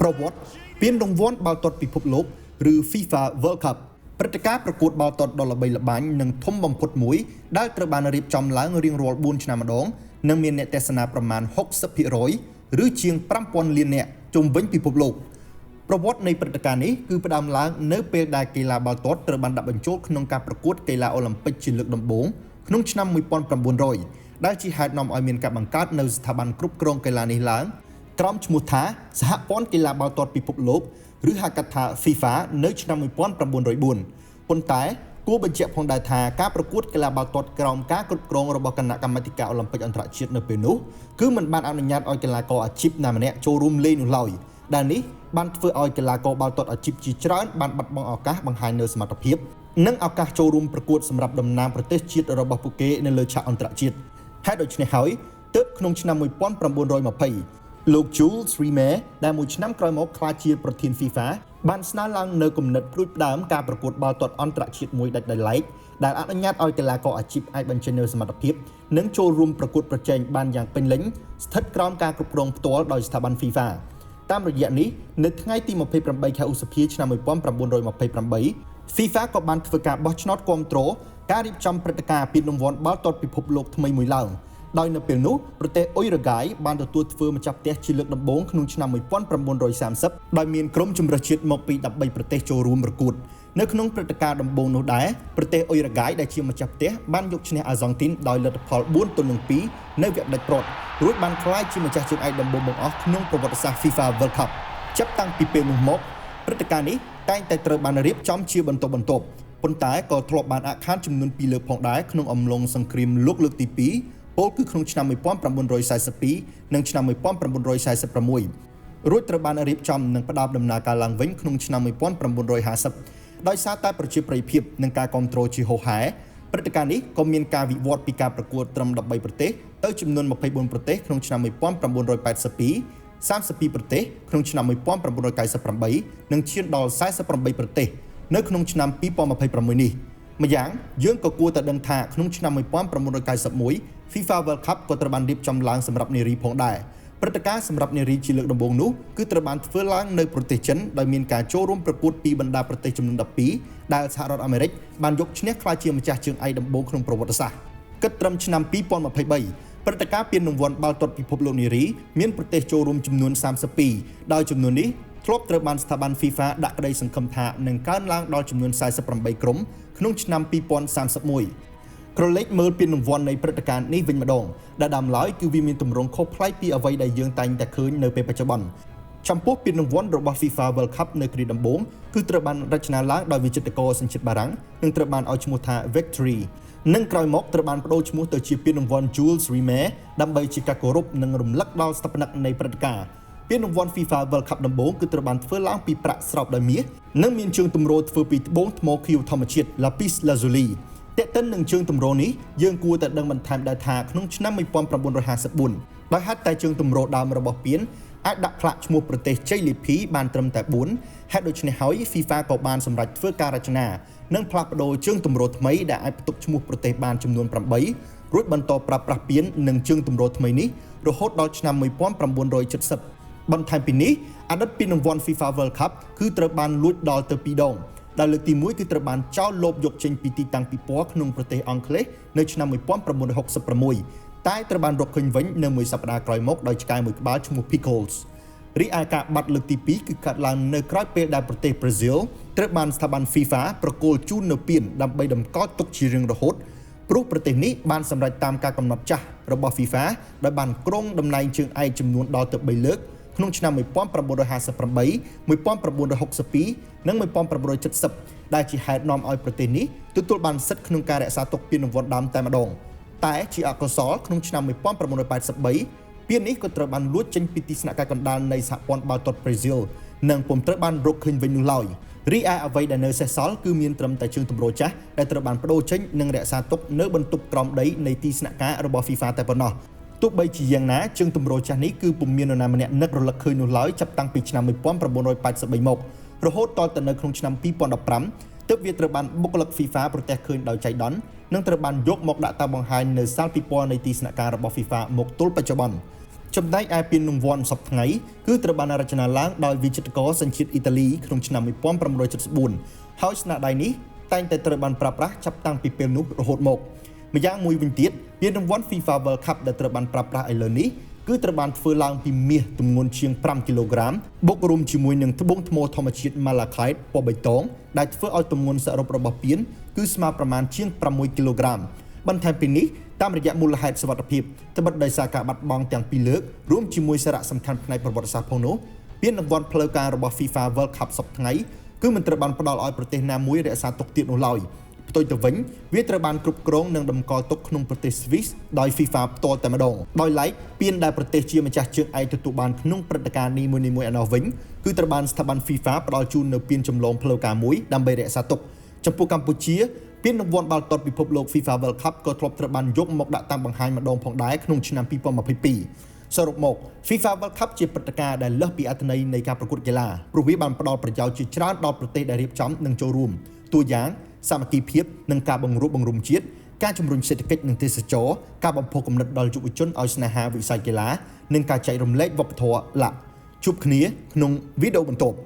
ប្រវត្តិពានរង្វាន់បាល់ទាត់ពិភពលោកឬ FIFA World Cup ព្រឹត្តិការណ៍ប្រកួតបាល់ទាត់ដ៏ល្បីល្បាញនិងធំបំផុតមួយដែលត្រូវបានរៀបចំឡើងរៀងរាល់4ឆ្នាំម្ដងនិងមានអ្នកទស្សនាប្រមាណ60%ឬជាង5000លាននាក់ជុំវិញពិភពលោកប្រវត្តិនៃព្រឹត្តិការណ៍នេះគឺផ្ដើមឡើងនៅពេលដែលកីឡាបាល់ទាត់ត្រូវបានដាក់បញ្ចូលក្នុងការប្រកួតកីឡាអូឡ িম্ ពិកជាលើកដំបូងក្នុងឆ្នាំ1900ដែលជាហេតុនាំឲ្យមានការបង្កើតនូវស្ថាប័នគ្រប់គ្រងកីឡានេះឡើងក្រោមឈ្មោះថាសហព័ន្ធកីឡាបាល់ទាត់ពិភពលោកឬហៅកាត់ថា FIFA នៅឆ្នាំ1904ប៉ុន្តែគួរបញ្ជាក់ផងដែរថាការប្រកួតកីឡាបាល់ទាត់ក្រោមការគ្រប់គ្រងរបស់គណៈកម្មាធិការអូឡ িম্ ពិកអន្តរជាតិនៅពេលនោះគឺមិនបានអនុញ្ញាតឲ្យកីឡាករអាជីពណាម្នាក់ចូលរួមលេងនោះឡើយដែលនេះបានធ្វើឲ្យកីឡាករបាល់ទាត់អាជីពជាច្រើនបានបាត់បង់ឱកាសបង្ហាញនូវសមត្ថភាពនិងឱកាសចូលរួមប្រកួតសម្រាប់តំណាងប្រទេសជាតិរបស់ពួកគេនៅលើឆាកអន្តរជាតិហេតុដូច្នេះហើយទើបក្នុងឆ្នាំ1920លោក Jules Rimet ដែលមួយឆ្នាំក្រោយមកក្លាយជាប្រធាន FIFA បានស្នើឡើងនៅគំនិតផ្ដួចផ្ដើមការប្រកួតបាល់ទាត់អន្តរជាតិមួយដាច់ដោយឡែកដែលអនុញ្ញាតឲ្យកីឡាករអាជីពអាចបញ្ចេញនូវសមត្ថភាពនិងចូលរួមប្រកួតប្រជែងបានយ៉ាងពេញលេញស្ថិតក្រោមការគ្រប់គ្រងផ្ទាល់ដោយស្ថាប័ន FIFA តាមរយៈនេះនៅថ្ងៃទី28ខែឧសភាឆ្នាំ1928 FIFA ក៏បានធ្វើការបោះឆ្នោតគាំទ្រការរៀបចំព្រឹត្តិការណ៍ពានរង្វាន់បាល់ទាត់ពិភពលោកថ្មីមួយឡើងដោយនៅពេលនោះប្រទេសអ៊ុយរ៉ាហ្គាយបានទទួលធ្វើម្ចាស់ផ្ទះជាលើកដំបូងក្នុងឆ្នាំ1930ដោយមានក្រុមជម្រើសជាតិមកពី13ប្រទេសចូលរួមប្រកួតនៅក្នុងព្រឹត្តិការណ៍ដំបូងនោះដែរប្រទេសអ៊ុយរ៉ាហ្គាយដែលជាម្ចាស់ផ្ទះបានយកឈ្នះអាហ្សង់ទីនដោយលទ្ធផល4-2នៅវគ្គផ្ដាច់ព្រ័ត្ររួចបានក្លាយជាម្ចាស់ជើងឯកដំបូងបង្អស់ក្នុងប្រវត្តិសាស្ត្រ FIFA World Cup ចាប់តាំងពីពេលនោះមកព្រឹត្តិការណ៍នេះតែងតែត្រូវបានរៀបចំជាបន្តបន្ទាប់ប៉ុន្តែក៏ធ្លាប់បានអាក់ខានចំនួន2លើកផងដែរក្នុងអំឡុងសង្គ្រាមលោកលើកទី2ពោលគឺក្នុងឆ្នាំ1942និងឆ្នាំ1946រួចត្រូវបានរៀបចំនិងផ្ដើមដំណើរការឡើងវិញក្នុងឆ្នាំ1950ដោយសារតែប្រជាប្រិយភាពនិងការគាំទ្រជាហូរហែព្រឹត្តិការណ៍នេះក៏មានការវិវត្តពីការប្រកួតត្រឹម13ប្រទេសទៅចំនួន24ប្រទេសក្នុងឆ្នាំ1982 32ប្រទេសក្នុងឆ្នាំ1998និងឈានដល់48ប្រទេសនៅក្នុងឆ្នាំ2026នេះម្យ៉ាងយើងក៏គួរតែដឹងថាក្នុងឆ្នាំ1991 FIFA World Cup ក៏ត្រូវបានរៀបចំឡើងសម្រាប់នារីផងដែរព្រឹត្តិការណ៍សម្រាប់នារីជាលើកដំបូងនោះគឺត្រូវបានធ្វើឡើងនៅប្រទេសចិនដោយមានការចូលរួមប្រកួតពីបណ្ដាប្រទេសចំនួន12ដែលសហរដ្ឋអាមេរិកបានយកឈ្នះក្លាយជាម្ចាស់ជើងឯកដំបូងក្នុងប្រវត្តិសាស្ត្រគិតត្រឹមឆ្នាំ2023ព្រឹត្តិការណ៍ពានរង្វាន់បាល់ទាត់ពិភពលោកនារីមានប្រទេសចូលរួមចំនួន32ដោយចំនួននេះធ្លាប់ត្រូវបានស្ថាប័ន FIFA ដាក់ក្តីសង្ឃឹមថានឹងកើនឡើងដល់ចំនួន48ក្រុមក្នុងឆ្នាំ2031ក្រឡេកមើលពានរង្វាន់នៃព្រឹត្តិការណ៍នេះវិញម្ដងដែលដើមឡើយគឺវាមានទម្រង់ខុសប្លែកពីអ្វីដែលយើងតែងតែឃើញនៅពេលបច្ចុប្បន្នចំពោះពានរង្វាន់របស់ FIFA World Cup នៅគ្រាដំបូងគឺត្រូវបានរចនាឡើងដោយវិចិត្រករសញ្ជាតិបារាំងនិងត្រូវបានឲ្យឈ្មោះថា Victory និងក្រោយមកត្រូវបានប្ដូរឈ្មោះទៅជាពានរង្វាន់ Jules Rimet ដើម្បីជាការគោរពនិងរំលឹកដល់ស្ថាបនិកនៃព្រឹត្តិការណ៍ពានរង្វាន់ FIFA World Cup ដំបូងគឺត្រូវបានធ្វើឡើងពីប្រាក់ស្រោបដោយមាសនិងមានជើងទម្រធ្វើពីត្បូងថ្មខៀវធម្មជាតិ Lapis Lazuli ទាក់ទិននឹងជើងទម្រនេះយើងគួរតែដឹងបន្ថែមដែរថាក្នុងឆ្នាំ1954ដោយហេតុតែជើងទម្រដើមរបស់ពានអាចដាក់ផ្លាកឈ្មោះប្រទេសជ័យលាភីបានត្រឹមតែ4ហេតុដូច្នេះហើយ FIFA ក៏បានសម្រេចធ្វើការរចនានិងផ្លាស់ប្ដូរជើងទម្រថ្មីដែលអាចផ្ទុកឈ្មោះប្រទេសបានចំនួន8រួចបន្តប្រើប្រាស់ពាននិងជើងទម្រថ្មីនេះរហូតដល់ឆ្នាំ1970បន្ថែមពីនេះអតីតពានរង្វាន់ FIFA World Cup គឺត្រូវបានលួចដល់ទៅ2ដងដែលលើកទី1គឺត្រូវបានចោលលោបយកចេញពីទីតាំងពិព័រណ៍ក្នុងប្រទេសអង់គ្លេសនៅឆ្នាំ1966តែត្រូវបានរកឃើញវិញនៅមួយសប្តាហ៍ក្រោយមកដោយឆ្កែមួយក្បាលឈ្មោះ Pickles រីឯការបាត់លើកទី2គឺកាត់ឡើងនៅក្រោយពេលដែលប្រទេសប្រេស៊ីលត្រូវបានស្ថាប័ន FIFA ប្រគល់ជូននៅពានដើម្បីតម្កល់ទុកជារៀងរហូតព្រោះប្រទេសនេះបានសម្រេចតាមការកំណត់ចាស់របស់ FIFA ដោយបានគ្រងតំណែងជើងឯកចំនួនដល់ទៅ3លើកក្នុងឆ្នាំ1958 1962និង1970ដែលជាហេតុនាំឲ្យប្រទេសនេះទទួលបានសិទ្ធិក្នុងការរក្សាទុកពានរង្វាន់ដើមតែម្ដងតែជាអកុសលក្នុងឆ្នាំ1983ពាននេះក៏ត្រូវបានលួចចេញពីទីស្នាក់ការកណ្ដាលនៃសហព័ន្ធបាល់ទាត់ប្រេស៊ីលនិងពុំត្រូវបានរកឃើញវិញនោះឡើយរីឯអ្វីដែលនៅសេសសល់គឺមានត្រឹមតែជើងទម្រចាស់ដែលត្រូវបានប្ដូរចេញនិងរក្សាទុកនៅបន្ទប់ក្រោមដីនៃទីស្នាក់ការរបស់ FIFA តែប៉ុណ្ណោះទោះបីជាយ៉ាងណាជើងទម្រចាស់នេះគឺពុំមាននរណាម្នាក់នឹករលឹកឃើញនោះឡើយចាប់តាំងពីឆ្នាំ1983មករហូតដល់ទៅនៅក្នុងឆ្នាំ2015ទើបវាត្រូវបានបុគ្គលិក FIFA ប្រទះឃើញដោយចៃដន្យនិងត្រូវបានយកមកដាក់តាំងបង្ហាញនៅសាលពិព័រណ៍នៃទីស្នាក់ការរបស់ FIFA មកទល់បច្ចុប្បន្ន។ ចំណែកឯពានរង្វាន់សព្វថ្ងៃគឺត្រូវបានរចនាឡើងដោយវិចិត្រករសញ្ជាតិអ៊ីតាលីក្នុងឆ្នាំ1774ហើយស្នាដៃនេះតែងតែត្រូវបានប្រើប្រាស់ចាប់តាំងពីពេលនោះរហូតមកម្យ៉ាងមួយវិញទៀតពានរង្វាន់ FIFA World Cup ដែលត្រូវបានប្រើប្រាស់ឥឡូវនេះគឺត្រូវបានធ្វើឡើងពីមាសទម្ងន់ជាង5គីឡូក្រាមបូករួមជាមួយនឹងត្បូងថ្មធម្មជាតិ Malachite ពណ៌បៃតងដែលធ្វើឲ្យទម្ងន់សរុបរបស់ពានគឺស្មើប្រមាណជាង6គីឡូក្រាមបន្ថែមពីនេះតាមរយៈមូលហេតុសុវត្ថិភាពត្បិតដោយសារការបាត់បង់ទាំងពីរលើករួមជាមួយសារៈសំខាន់ផ្នែកប្រវត្តិសាស្ត្រផងនោះពានរង្វាន់ផ្លូវការរបស់ FIFA World Cup សប្តាហ៍ថ្ងៃគឺមិនត្រូវបានផ្ដល់ឲ្យប្រទេសណាមួយរក្សាទុកទៀតនោះឡើយផ្ទុយទៅវិញវាត្រូវបានគ្រប់គ្រងនិងតម្កល់ទុកក្នុងប្រទេសស្វីសដោយ FIFA ផ្ទាល់តែម្ដងដោយឡែកពានដែលប្រទេសជាម្ចាស់ជើងឯកទទួលបានក្នុងព្រឹត្តិការណ៍នីមួយៗឯណោះវិញគឺត្រូវបានស្ថាប័ន FIFA ផ្ដល់ជូននូវពានចម្លងផ្លូវការមួយដើម្បីរក្សាទុកចំពោះកម្ពុជាពានរង្វាន់បាល់ទាត់ពិភពលោក FIFA World Cup ក៏ធ្លាប់ត្រូវបានយកមកដាក់តាំងបង្ហាញម្ដងផងដែរក្នុងឆ្នាំ2022សរុបមក FIFA World Cup ជាព្រឹត្តិការណ៍ដែលលើសពីអត្ថន័យនៃការប្រកួតកីឡាព្រោះវាបានផ្ដល់ប្រយោជន៍ជាច្រើនដល់ប្រទេសដែលរៀបចំនិងចូលរួមតួយ៉ាងសាមគ្គីភាពនិងការបង្រួបបង្រួមជាតិការជំរុញសេដ្ឋកិច្ចនិងទេសចរណ៍ការបំផុសគំនិតដល់យុវជនឲ្យស្នេហាវិស័យកីឡានិងការចែករំលែកវប្បធម៌ឡាជួបគ្នាក្នុងវីដេអូបន្ទាប់។